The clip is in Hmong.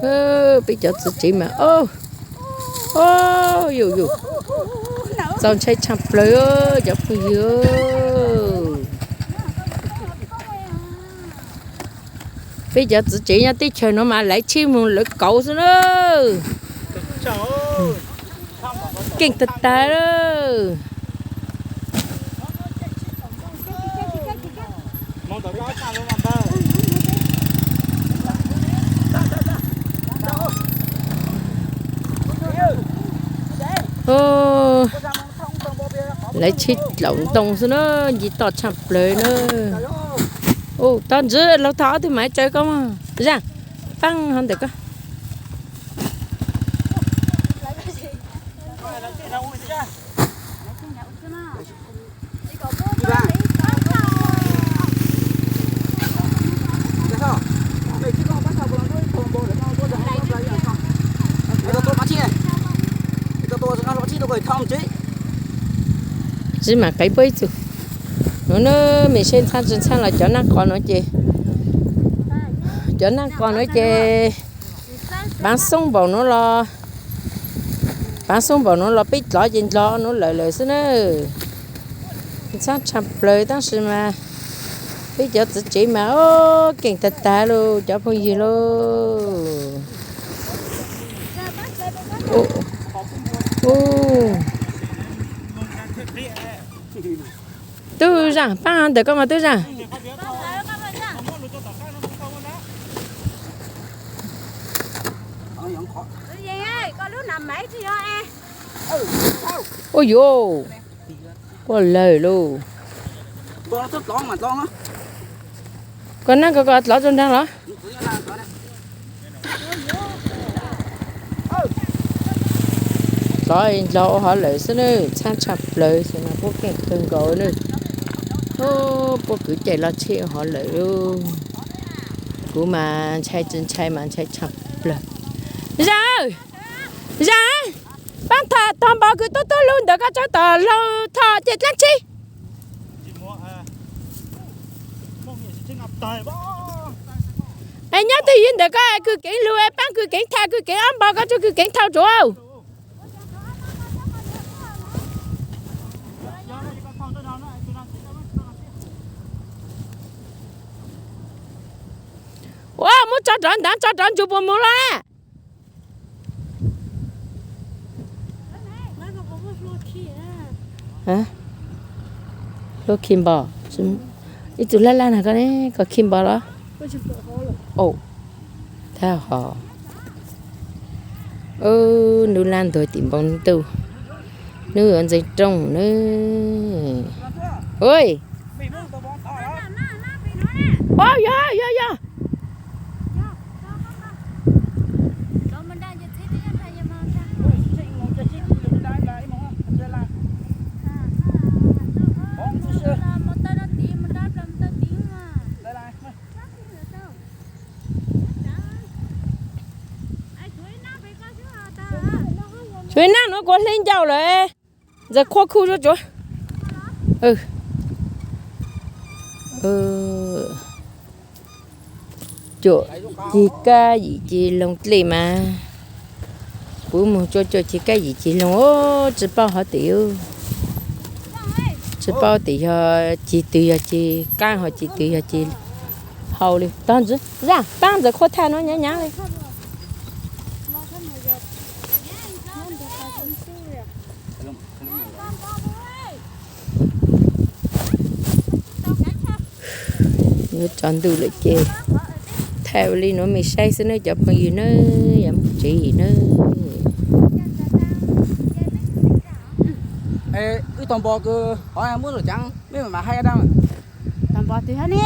Peb cov txiv tsev mas, o, yus yus, txaus ntshai tshaj plaws cov phooj ywg. Peb cov txiv tsev nyob teb chaws no mas lawv tsheb mus lawv kauv xwb na. Keej tag tag lawm. Lawv tsheb dlaum ntoo xwb na, nce toj tshaj plaws na. Tab ntsis laug thov ob tug maiv tsaws koj mog. Zaj, paab hov ntawm koj. Tsis mam qev puab ib txug. Nuav na, mej saib ntxhab tsi ntxhab los cov naaj qos nuav ces, cov naaj qos nuav ces, paav xoob npaum nuav los, paav xoob npaum nuav los peb dlov ces dlov nuav lawm lawm xwb na. Ntxhab tshaj plaws tab sis mas peb cov txiv tsev mas, o, keej tag tag lauj cov phooj ywg lauj. Tub Zaj, paab ntawm koj mas Tub Zaj. Ua yuav, puab lawg lauj. Koj nab koj koj dlov rua nraag los? Dlov dlov ua hov lawm xwb na, ntxhab tshaj plaws xwb mas puab keej kawg nkaus na. Puab kwv cai lug tsheb ua hov lawm lauj. Kuv mas ntshai tsi ntshai mas ntshai tshaj plaws. Zaj, Zaj, paab tham tog npov kws tuab tuab lug ntawm koj tso tom laug thom ces dlaab tsi. Es nyob twg ywg ntawm koj kws keev lug, paab kws keev tham kws keev ob npog koj tso kws keev thau tsuav. Ua, muab tso rov ntawd, tso rov ntsug puas mus los na. Hlub khi npo, ib tug laj laj na koj ne, koj khi npo los? Thab ho, nub laj ntuag tim npoo ntuj, nub yuav ntxeev rooj na. Yog, yog, yog. Tshuav ib nab nuav kuv hle ncauj lawm, ntxawm qhua khu zuj tsuav. Cuaj ceg kab yim ceg loog dlej mas, puv moog cuaj cuaj ceg kab yim ceg loog, tsi paub hov tim, tsi paub tim yog ceg twg yog ceg qaab ho ceg twg yog ceg hau li. Tog ntsis, Zaj, paab ntxawm qhua thaj nuav nyav nyav li. Yuav tsaus ntuj lawm ces thaij ua li nuav mej saib xwb nawb cov phooj ywg nawb, yog moog tsev nawb. Wb tau npo kws hov muab lug caav mej mam hais dab. Tau npo twg hab ne?